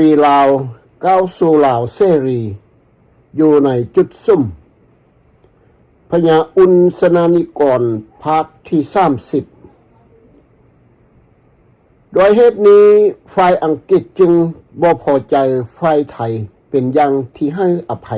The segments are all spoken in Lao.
ຣີລາວ ກ້າວສູ່ລາວເສລີ ຢູ່ໃນຈຸດສຸມ. ພະຍາອຸ່ນ ສະນານິກອນ ພາກທີສາມສິບ. ດ້ວຍເຫດນີ້, ຝ່າຍອັງກິດຈຶ່ງບໍ່ພໍໃຈຝ່າຍໄທເປັນຢ່າງທີ່ໃຫ້ອະໄພ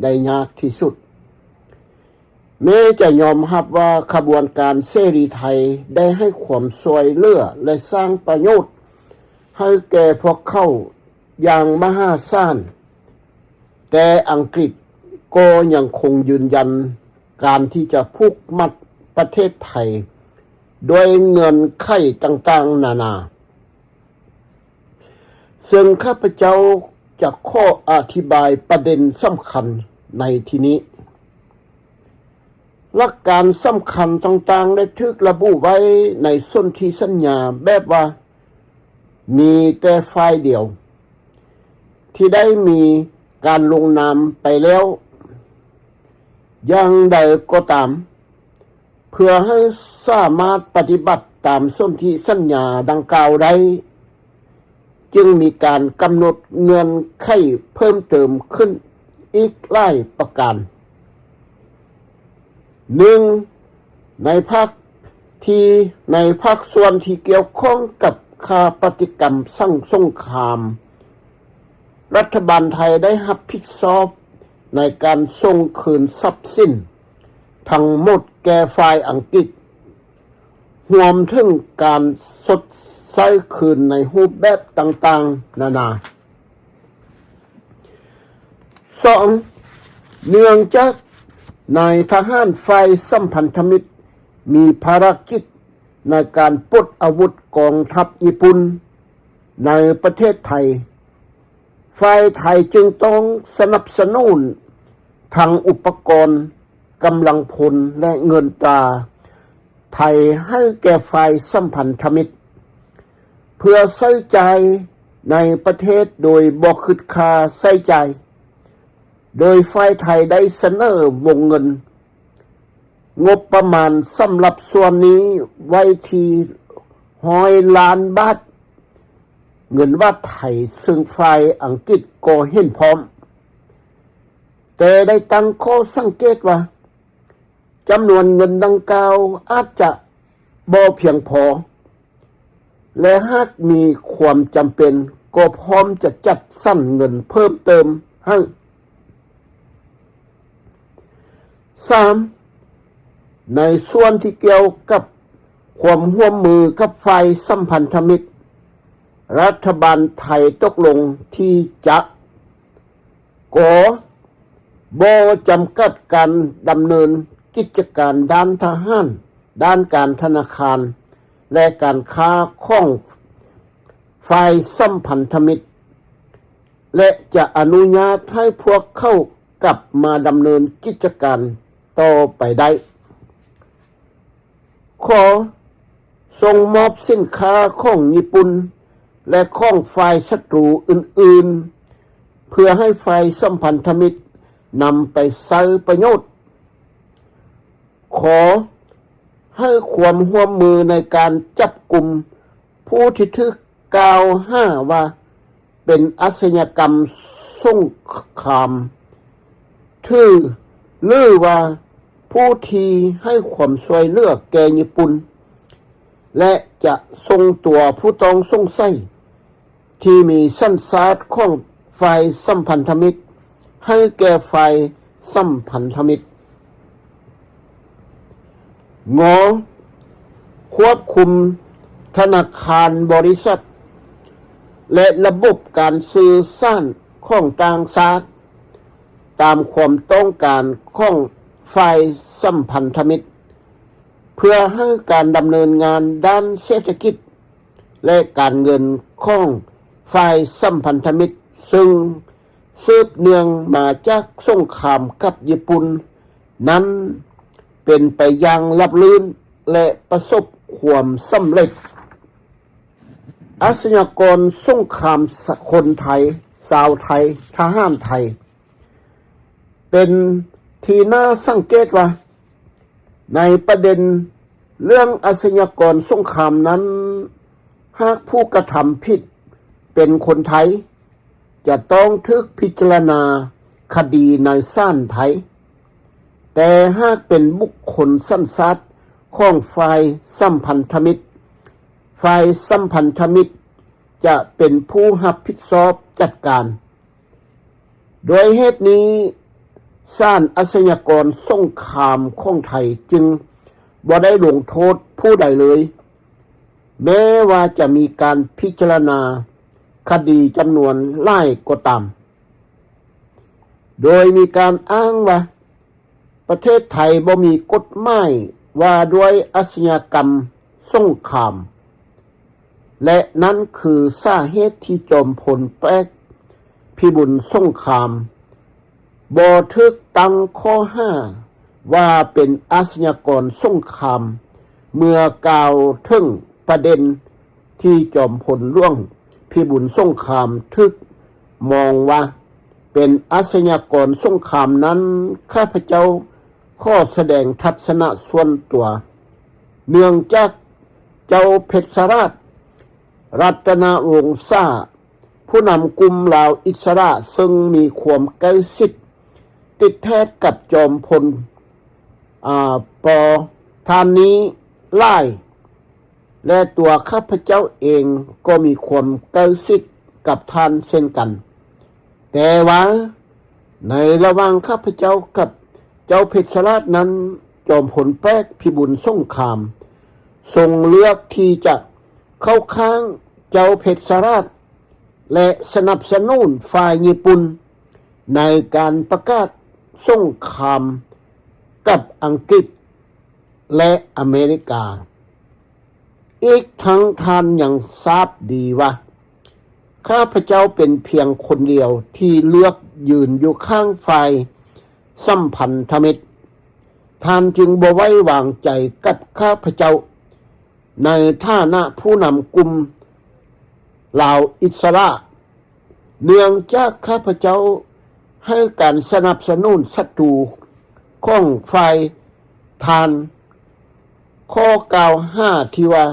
ໄດ້ຍາກທີ່ສຸດ. ແມ້ຈະຍອມຮັບວ່າຂະບວນການເສລີໄທໄດ້ໃຫ້ຄວາມຊ່ວຍເຫຼືອ ແລະ ສ້າງປະໂຫຍດໃຫ້ແກ່ພວກເຂົາຢ່າງມະຫາສານ, ແຕ່ອັງກິດກໍຍັງຄົງຢືນຢັນການທີ່ຈະຜູກມັດປະເທດໄທດ້ວຍເງື່ອນໄຂຕ່າງໆນານາ. ເຊິ່ງຂ້າພະເຈົ້າຈະຂໍອະທິບາຍປະເດັນສຳຄັນໃນທີ່ນີ້. ຫຼັກການສຳຄັນຕ່າງໆໄດ້ຖືກລະບຸໄວ້ໃນສົນທິສັນຍາແບບວ່າມີແຕ່ຝ່າຍດຽວທີ່ໄດ້ມີການລົງນາມໄປແລ້ວ. ຢ່າງໃດກໍຕາມ, ເພື່ອໃຫ້ສາມາດປະຕິບັດຕາມສົນທິສັນຍາດັ່ງກ່າວໄດ້, ຈຶ່ງມີການກຳນົດເງື່ອນໄຂເພີ່ມເຕີມຂຶ້ນອີກຫຼາຍປະການ. ໜຶ່ງ, ໃນພາກທີ່, ໃນພາກສ່ວນທີ່ກ່ຽວຂ້ອງກັບຄ່າປະຕິກຳສັງສົງຄາມ, ລັດຖະບານໄທໄດ້ຮັບຜິດຊອບໃນການສົ່ງຄືນຊັບສິນທັງໝົດແກ່ຝ່າຍອັງກິດ, ຮວມເຖິງການຊົດໃຊ້ຄືນໃນຮູບແບບຕ່າງໆນານາ. ສອງ, ເນື່ອງຈາກນາຍທະຫານຝ່າຍສຳພັນທະມິດມີພາລະກິດໃນການປົດອາວຸດກອງທັບຍີ່ປຸ່ນໃນປະເທດໄທ, ຝ່າຍໄທຈຶ່ງຕ້ອງສະໜັບສະໜູນທັງອຸປະກອນ, ກຳລັງພົນ ແລະ ເງິນຕາໄທໃຫ້ແກ່ຝ່າຍສຳພັນທະມິດ ເພື່ອໃຊ້ຈ່າຍໃນປະເທດໂດຍບໍ່ຄິດຄ່າໃຊ້ຈ່າຍ, ໂດຍຝ່າຍໄທໄດ້ສະເໜີວົງເງິນງົບປະມານສຳລັບສ່ວນນີ້ໄວ້ທີ່ຮ້ອຍລ້ານບາດເງິນບາດໄທ, ເຊິ່ງຝ່າຍອັງກິດກໍເຫັນພ້ອມ, ແຕ່ໄດ້ຕັ້ງຂໍ້ສັງເກດວ່າ ຈຳນວນເງິນດັ່ງກ່າວອາດຈະບໍ່ພຽງພໍ ແລະ ຫາກມີຄວາມຈຳເປັນກໍພ້ອມຈະຈັດສັນເງິນເພີ່ມເຕີມໃຫ້. ສາມ, ໃນສ່ວນທີ່ກ່ຽວກັບຄວາມຮ່ວມມືກັບຝ່າຍສຳພັນທະມິດ, ລັດຖະບານໄທຕົກລົງທີ່ຈະ ກ. ບໍ່ຈຳກັດການດຳເນີນກິດຈະການດ້ານທະຫານ, ດ້ານການທະນາຄານ ແລະ ການຄ້າຂອງຝ່າຍສຳພັນທະມິດ ແລະ ຈະອະນຸຍາດໃຫ້ພວກເຂົາກັບມາດຳເນີນກິດຈະການຕໍ່ໄປໄດ້. ຂໍສົ່ງມອບສິນຄ້າຂອງຍີ່ປຸ່ນ ແລະ ຂອງຝ່າຍສັດຕູອື່ນໆ ເພື່ອໃຫ້ຝ່າຍສຳພັນທະມິດນຳໄປໃຊ້ປະໂຫຍດ. ຂໍໃຫ້ຄວາມຮ່ວມມືໃນການຈັບກຸມຜູ້ທີ່ຖືກກ່າວຫາວ່າ ເປັນອາຊະຍາກຳສົງຄາມ ຖື ຫຼືວ່າຜູ້ທີ່ໃຫ້ຄວາມຊ່ວຍເຫຼືອແກ່ຍີ່ປຸ່ນ ແລະ ຈະສົ່ງຕົວຜູ້ຕ້ອງສົງໄສທີ່ມີສັນຊາດຂອງຝ່າຍສຳພັນທະມິດ ໃຫ້ແກ່ຝ່າຍສຳພັນທະມິດ. ງ. ຄວບຄຸມທະນາຄານ, ບໍລິສັດ ແລະ ລະບົບການສື່ສານຂອງຕ່າງຊາດ ຕາມຄວາມຕ້ອງການຂອງຝ່າຍສຳພັນທະມິດ ເພື່ອໃຫ້ການດຳເນີນງານດ້ານເສດຖະກິດ ແລະ ການເງິນຂອງຝ່າຍສຳພັນທະມິດ ເຊິ່ງສືບເນື່ອງມາຈາກສົງຄາມກັບຍີ່ປຸ່ນນັ້ນ ເປັນໄປຢ່າງລາບລື່ນ ແລະ ປະສົບຄວາມສຳເລັດ. ອາຊະຍາກອນສົງຄາມ ສ- ຄົນໄທ, ຊາວໄທ, ທະຫານໄທ ເປັນທີ່ໜ້າສັງເກດວ່າ ໃນປະເດັນເລື່ອງອາຊະຍາກອນສົງຄາມນັ້ນ, ຫາກຜູ້ກະທຳຜິດເປັນຄົນໄທ, ຈະຕ້ອງຖືກພິຈາລະນາຄະດີໃນສານໄທ, ແຕ່ຫາກເປັນບຸກຄົນສັນຊາດຂອງຝ່າຍສຳພັນທະມິດ, ຝ່າຍສຳພັນທະມິດຈະເປັນຜູ້ຮັບຜິດຊອບຈັດການ. ດ້ວຍເຫດນີ້, ສານອາຊະຍາກອນສົງຄາມຂອງໄທຈຶ່ງບໍ່ໄດ້ລົງໂທດຜູ້ໃດເລີຍ, ແມ້ວ່າຈະມີການພິຈາລະນາຄະດີຈຳນວນຫຼາຍກໍຕາມ, ໂດຍມີການອ້າງວ່າ ປະເທດໄທບໍ່ມີກົດໝາຍວ່າດ້ວຍອາຊະຍາກຳສົງຄາມ, ແລະ ນັ້ນຄືສາເຫດທີ່ຈອມພົນແປກ ພິບູນສົງຄາມ ບໍ່ຖືກຕັ້ງຂໍ້ຫາວ່າເປັນອາຊະຍາກອນສົງຄາມ ເມື່ອກ່າວເຖິງປະເດັນ ທີ່ຈອມພົນຫຼວງພິບູນສົງຄາມຖືກມອງວ່າເປັນອາຊະຍາກອນສົງຄາມນັ້ນ, ຂ້າພະເຈົ້າຂໍສະແດງທັດສະນະສ່ວນຕົວ. ເນື່ອງຈາກເຈົ້າເພັດຊະລາດ ລັດຕະນະວົງສາ ຜູ້ນຳກຸ່ມລາວອິດສະຫຼະ ເຊິ່ງມີຄວາມໃກ້ຊິດຕິດແທດກັບຈອມພົນ ອາ ປ ທ່ານນີ້ຫຼາຍ ແລະ ຕົວຂ້າພະເຈົ້າເອງກໍມີຄວາມໃກ້ຊິດກັບທ່ານເຊັ່ນກັນ. ແຕ່ວ່າໃນລະຫວ່າງຂ້າພະເຈົ້າກັບເຈົ້າເພັດຊະລາດນັ້ນ, ຈອມພົນແປກ ພິບູນສົງຄາມ ຊົງເລືອກທີ່ຈະເຂົ້າຂ້າງເຈົ້າເພັດຊະລາດ ແລະ ສະໜັບສະໜູນຝ່າຍຍີ່ປຸ່ນໃນການປະກາດສົງຄາມກັບອັງກິດ ແລະ ອາເມລິກາ. ອີກທັງທ່ານຍັງຊາບດີວ່າ ຂ້າພະເຈົ້າເປັນພຽງຄົນດຽວທີ່ເລືອກຢືນຢູ່ຂ້າງຝ່າຍສຳພັນທະມິດ, ທ່ານຈຶ່ງບໍ່ໄວ້ວາງໃຈກັບຂ້າພະເຈົ້າໃນຖານະຜູ້ນຳກຸ່ມລາວອິດສະຫຼະ. ເນື່ອງຈາກຂ້າພະເຈົ້າໃຫ້ການສະໜັບສະໜູນສັດຕູຂອງຝ່າຍທ່ານ, ຂໍ້ກ່າວຫາທີ່ວ່າ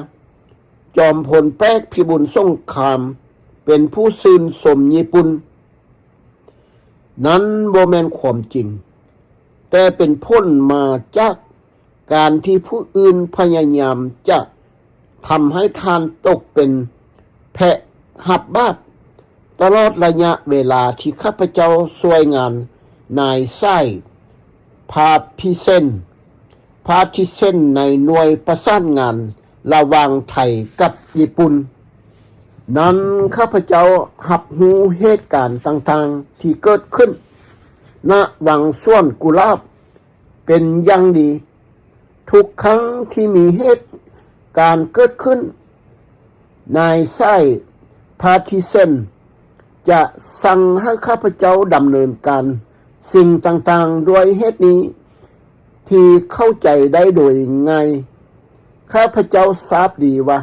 ຈອມພົນແປກ ພິບູນສົງຄາມ ເປັນຜູ້ຊື່ນຊົມຍີ່ປຸ່ນ ນັ້ນບໍ່ແມ່ນຄວາມຈິງ, ແຕ່ເປັນຜົນມາຈາກການທີ່ຜູ້ອື່ນພະຍາຍາມຈະທຳໃຫ້ທ່ານຕົກເປັນແພະຮັບບາບ. ຕະຫຼອດໄລຍະເວລາທີ່ຂ້າພະເຈົ້າຊ່ວຍງານນາຍຊາຍ Patterson Patterson ໃນໜ່ວຍປະສານງານລະຫວ່າງໄທກັບຍີ່ປຸ່ນນັ້ນ, ຂ້າພະເຈົ້າຮັບຮູ້ເຫດການຕ່າງໆທີ່ເກີດຂຶ້ນນະຫວ່າງສວນກຸຫຼາບເປັນຢ່າງດີ. ທຸກຄັ້ງທີ່ມີເຫດການເກີດຂຶ້ນ, ນາຍຊາຍ Patterson ຈະສັ່ງໃຫ້ຂ້າພະເຈົ້າດຳເນີນການສິ່ງຕ່າງໆ. ດ້ວຍເຫດນີ້ທີ່ເຂົ້າໃຈໄດ້ໂດຍງ່າຍ, ຂ້າພະເຈົ້າຊາບດີວ່າ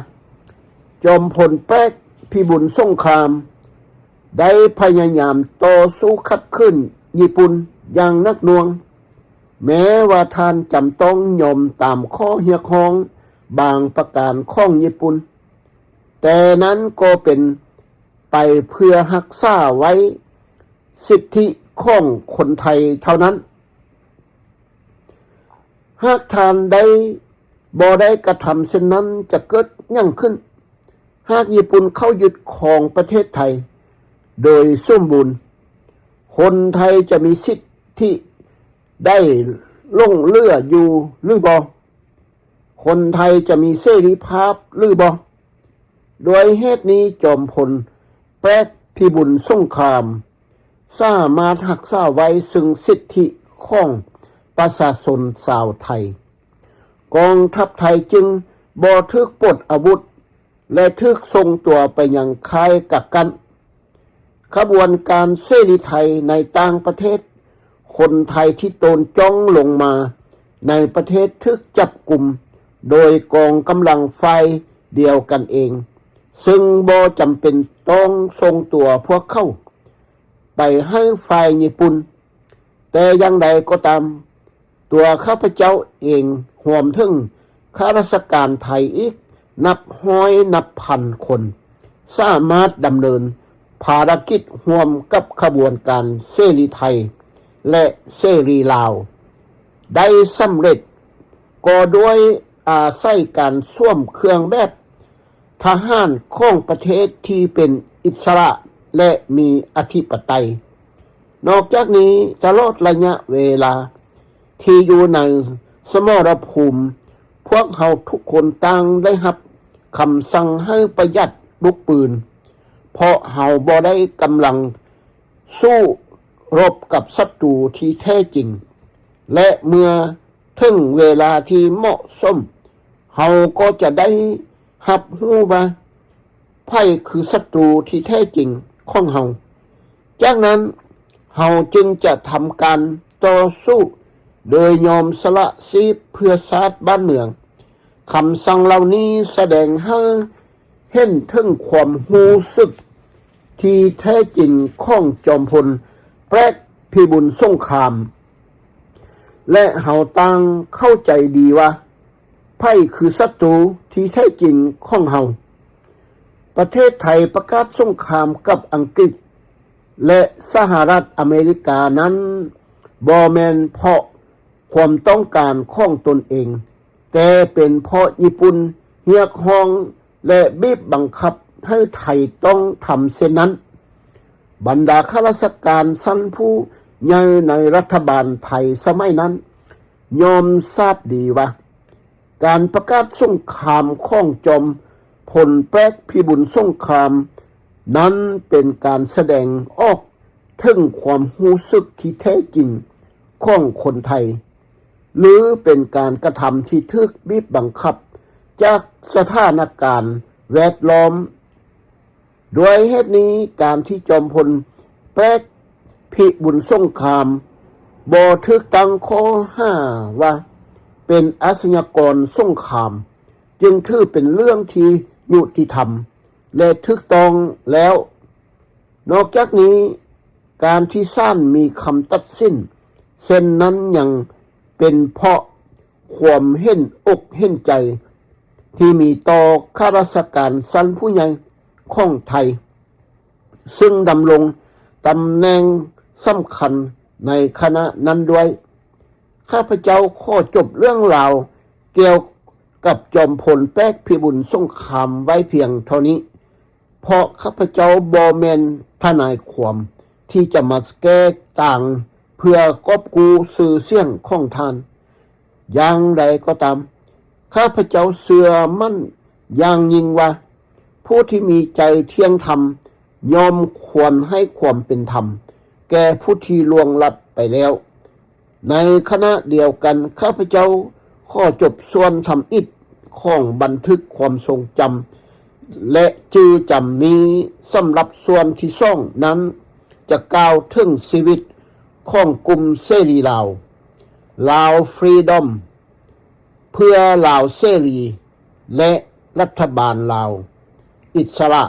ຈອມພົນແປກ ພິບູນສົງຄາມ ໄດ້ພະຍາຍາມຕໍ່ສູ້ຂັດຂືນຍີ່ປຸ່ນຢ່າງໜັກໜ່ວງ, ແມ້ວ່າທ່ານຈຳຕ້ອງຍອມຕາມຂໍ້ຮຽກຮ້ອງບາງປະການຂອງຍີ່ປຸ່ນ, ແຕ່ນັ້ນກໍເປັນໄປເພື່ອຮັກສາໄວ້ສິດທິຂອງຄົນໄທເທົ່ານັ້ນ. ຫາກທ່ານໄດ້ ບໍ່ໄດ້ກະທຳເຊັ່ນນັ້ນ ຈະເກີດຫຍັງຂຶ້ນ? ຫາກຍີ່ປຸ່ນເຂົ້າຍຶດຄອງປະເທດໄທໂດຍສົມບູນ, ຄົນໄທຈະມີສິດທິໄດ້ຫຼົງເຫຼືອຢູ່ຫຼືບໍ່? ຄົນໄທຈະມີເສລີພາບຫຼືບໍ່? ດ້ວຍເຫດນີ້ ຈອມພົນແປກ ພິບູນສົງຄາມ ສາມາດຮັກສາໄວ້ເຊິ່ງສິດທິຂອງປະຊາຊົນຊາວໄທ. ກອງທັບໄທຈຶ່ງບໍ່ຖືກປົດອາວຸດ ແລະ ຖືກສົ່ງຕົວໄປຍັງຄ້າຍກັກກັນ. ຂະບວນການເສລີໄທໃນຕ່າງປະເທດ, ຄົນໄທທີ່ໂຕນຈ້ອງລົງມາໃນປະເທດຖືກຈັບກຸມໂດຍກອງກຳລັງຝ່າຍດຽວກັນເອງ, ເຊິ່ງບໍ່ຈຳເປັນຕ້ອງສົ່ງຕົວພວກເຂົາໄປໃຫ້ຝ່າຍຍີ່ປຸ່ນແຕ່ຢ່າງໃດກໍຕາມ. ຕົວຂ້າພະເຈົ້າເອງ ຮວມເຖິງຂ້າລາຊະການໄທອີກນັບຮ້ອຍນັບພັນຄົນ ສາມາດດຳເນີນ ພາລະກິດຮ່ວມກັບຂະບວນການເສລີໄທ ແລະ ເສລີລາວ ໄດ້ສຳເລັດ ກໍດ້ວຍອາໄສການສວມເຄື່ອງແບບທະຫານຂອງປະເທດທີ່ເປັນອິດສະຫຼະ ແລະ ມີອະທິປະໄຕ. ນອກຈາກນີ້, ຕະຫຼອດໄລຍະເວລາທີ່ຢູ່ໃນສະໝໍລະພູມ, ພວກເຮົາທຸກຄົນຕ່າງໄດ້ຮັບຄຳສັ່ງໃຫ້ປະຢັດລູກປືນ, ເພາະເຮົາບໍ່ໄດ້ກຳລັງ ສູ້ລົບກັບສັດຕູທີ່ແທ້ຈິງ ແລະ ເມື່ອເຖິງເວລາທີ່ເໝາະສົມ, ເຮົາກໍຈະໄດ້ຮັບຮູ້ວ່າໃຜຄືສັດຕູທີ່ແທ້ຈິງຂອງເຮົາ. ຈາກນັ້ນ, ເຮົາຈຶ່ງຈະທຳການຕໍ່ສູ້ໂດຍຍອມສະຫຼະຊີບເພື່ອຊາດບ້ານເມືອງ. ຄຳສັ່ງເຫຼົ່ານີ້ສະແດງໃຫ້ເຫັນເຖິງຄວາມຮູ້ສຶກທີ່ແທ້ຈິງຂອງຈອມພົນແປກພິບູນສົງຄາມ ແລະ ເຮົາຕ່າງເຂົ້າໃຈດີວ່າໃຜຄືສັດຕູທີ່ແທ້ຈິງຂອງເຮົາ. ປະເທດໄທປະກາດສົງຄາມກັບອັງກິດ ແລະ ສະຫະລັດອາເມລິການັ້ນ ບໍ່ແມ່ນເພາະຄວາມຕ້ອງການຂອງຕົນເອງ, ແຕ່ເປັນເພາະຍີ່ປຸ່ນຮຽກຮ້ອງ ແລະ ບີບບັງຄັບໃຫ້ໄທຕ້ອງທຳເຊັ່ນນັ້ນ. ບັນດາຂ້າລາຊະການຊັ້ນຜູ້ໃຫຍ່ໃນລັດຖະບານໄທສະໄໝນັ້ນ ຍ່ອມຊາບດີວ່າ ການປະກາດສົງຄາມຂອງຈອມພົນແປກພິບູນສົງຄາມນັ້ນ ເປັນການສະແດງອອກເຖິງຄວາມຮູ້ສຶກທີ່ແທ້ຈິງຂອງຄົນໄທ ຫຼື ເປັນການກະທຳທີ່ຖືກບີບບັງຄັບຈາກສະຖານະການແວດລ້ອມ. ດ້ວຍເຫດນີ້, ການທີ່ຈອມພົນແປກພິບູນສົງຄາມບໍ່ຖືກຕັ້ງຂໍ້ຫາວ່າເປັນອາຊະຍາກອນສົງຄາມ ຈຶ່ງຖືເປັນເລື່ອງທີ່ຍຸຕິທຳ ແລະ ຖືກຕ້ອງແລ້ວ. ນອກຈາກນີ້, ການທີ່ສານມີຄຳຕັດສິນເຊັ່ນນັ້ນ ຍັງເປັນເພາະຄວາມເຫັນອົກເຫັນໃຈທີ່ມີຕໍ່ຂ້າລາຊະການຊັ້ນຜູ້ໃຫຍ່ຂອງໄທ ຊຶ່ງດຳລົງຕຳແໜ່ງສຳຄັນໃນຂະນະນັ້ນດ້ວຍ. ຂ້າພະເຈົ້າຂໍຈົບເລື່ອງລາວກ່ຽວກັບຈອມພົນແປກພິບູນສົງຄາມໄວ້ພຽງເທົ່ານີ້, ເພາະຂ້າພະເຈົ້າບໍ່ແມ່ນທະນາຍຄວາມທີ່ຈະມາແກ້ຕ່າງເພື່ອກອບກູ້ຊື່ສຽງຂອງທ່ານ. ຢ່າງໃດກໍຕາມ, ຂ້າພະເຈົ້າເຊື່ອໝັ້ນຢ່າງຍິ່ງວ່າ ຜູ້ທີ່ມີໃຈທ່ຽງທຳຍ່ອມຄວນໃຫ້ຄວາມເປັນທຳແກ່ຜູ້ທີ່ລ່ວງລັບໄປແລ້ວ. ໃນຂະນະດຽວກັນ, ຂ້າພະເຈົ້າຂໍຈົບສ່ວນທຳອິດຂອງບັນທຶກຄວາມຊົງຈຳ ແລະ ຈື່ຈຳນີ້. ສຳລັບສ່ວນທີສອງນັ້ນ ຈະກ່າວເຖິງຊີວິດຂອງກຸ່ມເສລີລາວ, ລາວຟຣີດອມ ເພື່ອລາວເສລີ ແລະ ລັດຖະບານລາວອິດສະຫຼະ.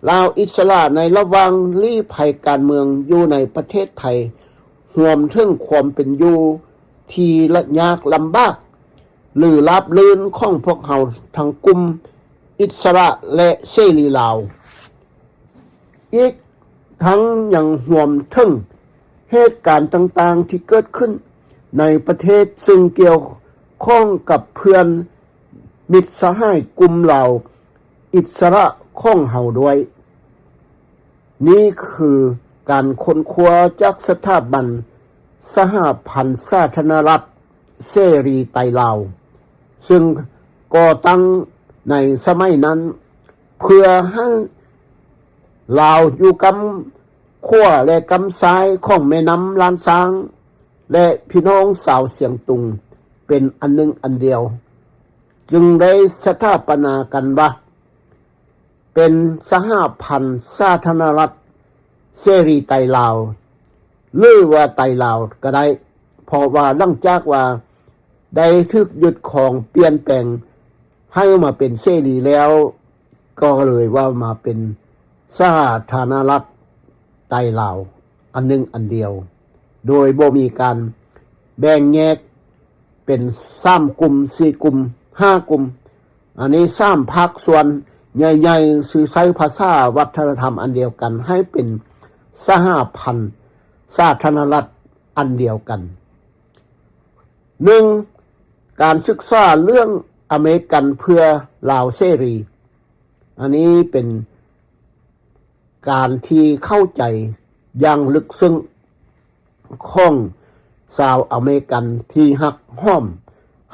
ລາວອິດສະຫຼະໃນລະຫວ່າງລີ້ໄພການເມືອງຢູ່ໃນປະເທດໄທ, ຮວມເຖິງຄວາມເປັນຢູ່ທີ່ລະຍາກລຳບາກ ຫຼື ລາບລື່ນຂອງພວກເຮົາທັງກຸ່ມອິດສະຫຼະ ແລະ ເສລີລາວ. ອີກທັງຍັງຮວມເຖິງເຫດການຕ່າງໆທີ່ເກີດຂຶ້ນໃນປະເທດ ຊຶ່ງກ່ຽວຂ້ອງກັບເພື່ອນມິດສະຫາຍກຸ່ມລາວອິດສະຫຼະຂອງເຮົາດ້ວຍ. ນີ້ຄືການຄົ້ນຄວ້າຈາກສະຖາບັນສະຫະພັນສາທາລະນະລັດເສລີໄຕລາວ, ຊຶ່ງກໍ່ຕັ້ງໃນສະໄໝນັ້ນ ເພື່ອໃຫ້ລາວຢູ່ກ້ຳຂວາ ແລະ ກ້ຳຊ້າຍຂອງແມ່ນ້ຳລ້ານຊ້າງ ແລະ ພີ່ນ້ອງຊາວຊຽງຕຸງເປັນອັນໜຶ່ງອັນດຽວ, ຈຶ່ງໄດ້ສະຖາປະນາກັນວ່າເປັນສະຫະພັນສາທາລະນະລັດເສລີໄຕລາວ ຫຼືວ່າໄຕລາວກໍໄດ້, ເພາະວ່າຫຼັງຈາກວ່າໄດ້ຖືກຍຶດຄອງປ່ຽນແປງໃຫ້ມາເປັນເສລີແລ້ວ, ກໍເລີຍວ່າມາເປັນສາທາລະນະລັດໄຕລາວອັນໜຶ່ງອັນດຽວ, ໂດຍບໍ່ມີການແບ່ງແຍກເປັນສາມກຸ່ມ, ສີ່ກຸ່ມ, ຫ້າກຸ່ມ. ອັນນີ້ສາມພາກສ່ວນ ໃຫຍ່ໆ ຫຼື ໃຊ້ພາສາວັດທະນະທຳອັນດຽວກັນ ໃຫ້ເປັນສະຫະພັນສາທາລະນະລັດອັນດຽວກັນ. ໜຶ່ງ, ການສຶກສາເລື່ອງອາເມລິກັນເພື່ອລາວເສລີ. ອັນນີ້ເປັນການທີ່ເຂົ້າໃຈຢ່າງເລິກເຊິ່ງຂອງຊາວອາເມລິກັນທີ່ຮັກຫອມ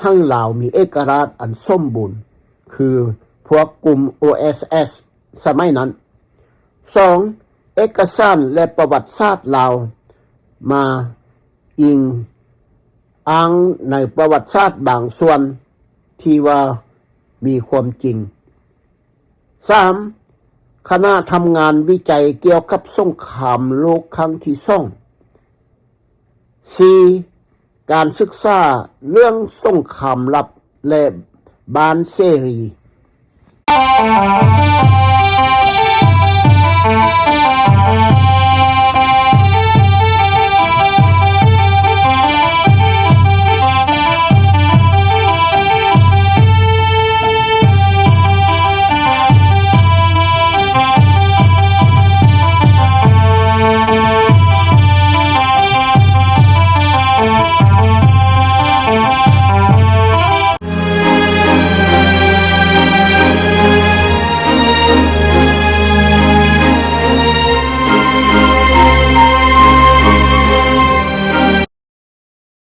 ໃຫ້ລາວມີເອກະລາດອັນສົມບູນ ຄືພວກກຸ່ມ ໂອ ເອສ ເອສ ສະໄໝນັ້ນ. ສອງ, ເອກະສານ ແລະ ປະຫວັດສາດລາວ ມາອີງອ້າງໃນປະຫວັດສາດບາງສ່ວນທີ່ວ່າມີຄວາມຈິງ. ສາມ, ຄະນະທຳງານວິໄຈກ່ຽວກັບສົງຄາມໂລກຄັ້ງທີສອງ. ສີ່, ການສຶກສາເລື່ອງສົງຄາມລັບ ແລະ ບ້ານເສລີ. ເ